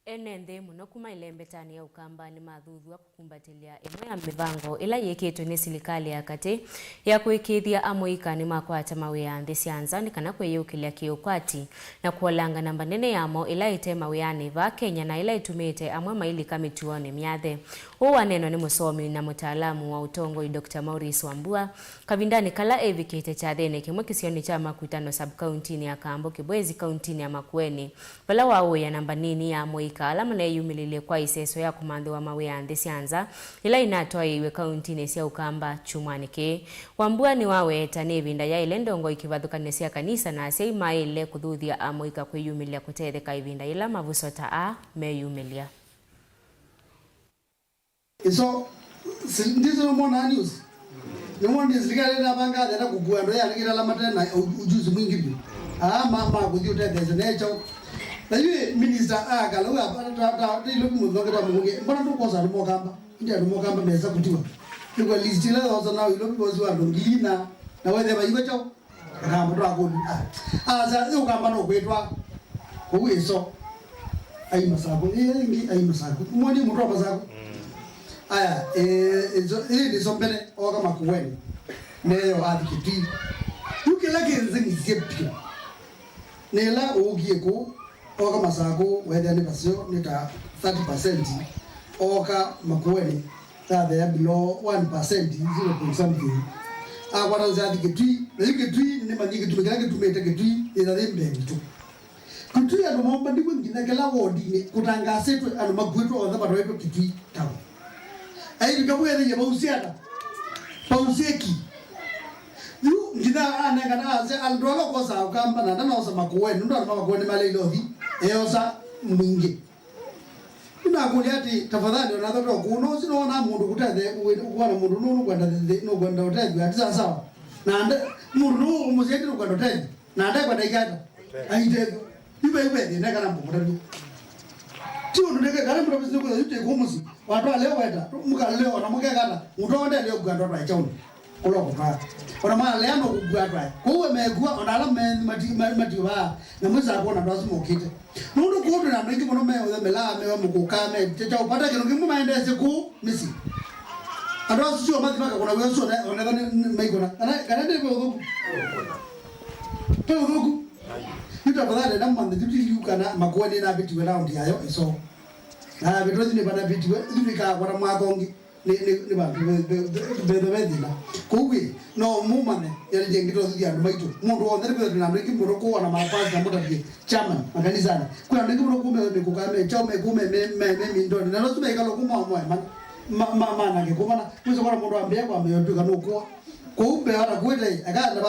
Ene nthĩ mũno kuma ĩlembetanĩ ya Ũkamba nĩmathuthw'a kũkumbatĩlya ĩmwe ya mĩvango ĩla yĩkĩtwe nĩ silikalĩ ya katĩ ya kũĩkĩĩthya amũika nĩmakwata mawĩa nthĩ sya nza nĩ kana kwĩyĩũkĩlya kĩũkwati na kũolanga namba nene yamo ĩla ĩte mawĩanĩ vaa Kenya, na ĩla ĩtumĩte amwe mailika mĩtuonĩ myathe. Ũũ waneenwa nĩ mũsomi na mũtaalamu wa ũtongoi, Doctor Maurice Wambua, kavindanĩ kala evikĩte kyathĩnĩ kĩmwe kĩsionĩ kya Makutano, sub-kauntinĩ ya Kambo Kĩbwezi, kauntinĩ ya Makueni, vala waũĩa namba nini ya amũika ala maneyumĩlĩlye kwa ĩseso ya kũmanthĩwa mawĩa nthĩ sya nza ĩla inatwaĩiw'e kauntinĩ sya Ũkamba kyumwanĩ kĩĩ. Wambua nĩwaweta nĩ ĩvinda yaĩle ndongoi kĩvathũkany'o sya kanisa na asyai maĩle kũthuthya amũika kwĩyumĩlya kũtetheka ĩvinda yĩla mavuso ta aa meyumĩlya. Iso, si-, ndizo nĩmwonaa news? Nĩmwonaa silikalĩ navanga athenda kũkua andũ aya nĩkĩla mate na u-, ujuzi mwingi vyũ. Aa ma, ma kũthi ũtethesya ne kyaũ? Na yu minister akalau apa, ta, ta, ta, ta Ilovi mũthonge ta mũkũke, mbona ndũkosa andũ mokamba? Indi andũ mokamba mesa kutiwa. Nĩkwa list ĩla yosa na Ilovi vosi wa andũ ngili ina, na wethe vaiva kyaũ? Akamba twakũlya. Ah, asa, ĩ Ũkamba no kwĩtwa. Kũu ĩso. Ai Masakũ. Ĩ, ĩngĩ, ai Masakũ. Mwoni mũtwa Masakũ. Aya, eh, ĩso, ĩ, nĩso mbene, oka Makueni. Neyo athi Kitui. Yu kĩla kĩnzĩnĩsye piũ. Nĩ ĩla ũkie kũu, oka Masakũ, wethĩa nĩ vaseo, nĩ ta thirty percent. Oka Makueni. Thathea below one percent, zero point something. Akwata nzĩ athi Kĩtui, na yu Kĩtui nĩmanyie kĩtumi kĩla kĩtumĩte Kĩtui ĩtha yĩ mbee witũ. Kĩtui andũ maũmbanĩw'e nginya kĩla wodinĩ kũtangasĩtwe andũ makuĩtwe onthe matwaĩtwe Kĩtui town. Aivika vwethĩie vausyĩ ata? Vausyĩ ki. Yu nginya anengana asya andũ ala ũkosaa Ũkamba na ndanosa Makueni, nũndũ andũ ma Makueni maleile ũthi eosa mwingĩ. Nĩnakũlya atĩ, tafadhali, ona thota ũkũũ, no ũsu nĩwonaa mũndũ kũtethe, ũkũona mũndũ nũũ nũkwenda thĩ, nũkwenda ũtethyo, ati sawa sawa. Na nde, mũndũ nũũ ũmũsyaĩte nũkwenda ũtethyo, na ndekwenda ikata, aitethyo. Yu ve, yu ve thĩna kana mbũmũtavya. Ti ũndũ ndeke, kana mũtavisi nĩkwĩtha yu tĩkũ mũsyĩ, watwalea weta, mũkalea ona mũkekata, mũtondele ũkwenda twae kyaũnĩ. Kũla ũkũtwaa. Ona malea no kũkua twae. Kwoou we mekua, ona ala me, mati, ma, matiũvaa, na mwĩsaa kwona andũ asu mokĩte. Nũndũ kũu twĩ na andũ aingĩ mũno me ũthemelaa, me mũkũka, me kyakya ũpata kĩndũ kĩmwe maendeesye kũu mĩsyĩ. Andũ asu sio mathi makakũna wĩa ũsu, ona, ona ethwa nĩ, nĩ maikũna. Kana, kana nĩ ve ũthũku? Ve ũthũku? Yu tafadhali, na manthe, yu ti yu kana Makueni nĩnavĩtiwe raundi yayo ĩsoo. Na vĩtwa yu nĩvanavĩtiwe, yu nĩkakwata mwaka ũngĩ. Nĩ, nĩ, nĩ vandũ ve, ve, ve, ve, ve thĩna. Kwoou ĩ, no mũmanye, yalĩtye ngĩtothuthya andũ maitũ. Mũndũ w'onthe nĩkwĩthwa twĩ na andũ aingĩ mũno kũu ona mapasta mũtavye chairman makanisanĩ. Kwĩ andũ aingĩ mũno kũu me mĩkũka, me kyaũ, me kũu me, me, me, me mindonĩ. Na asu meikala kũu ma, ma, ma, ma, manake kũmana. Wĩsa kwona mũndũ ambĩa kwambĩa ũtw'ĩka nũkũa. Kwoou mbee wata kwĩte, eka andũ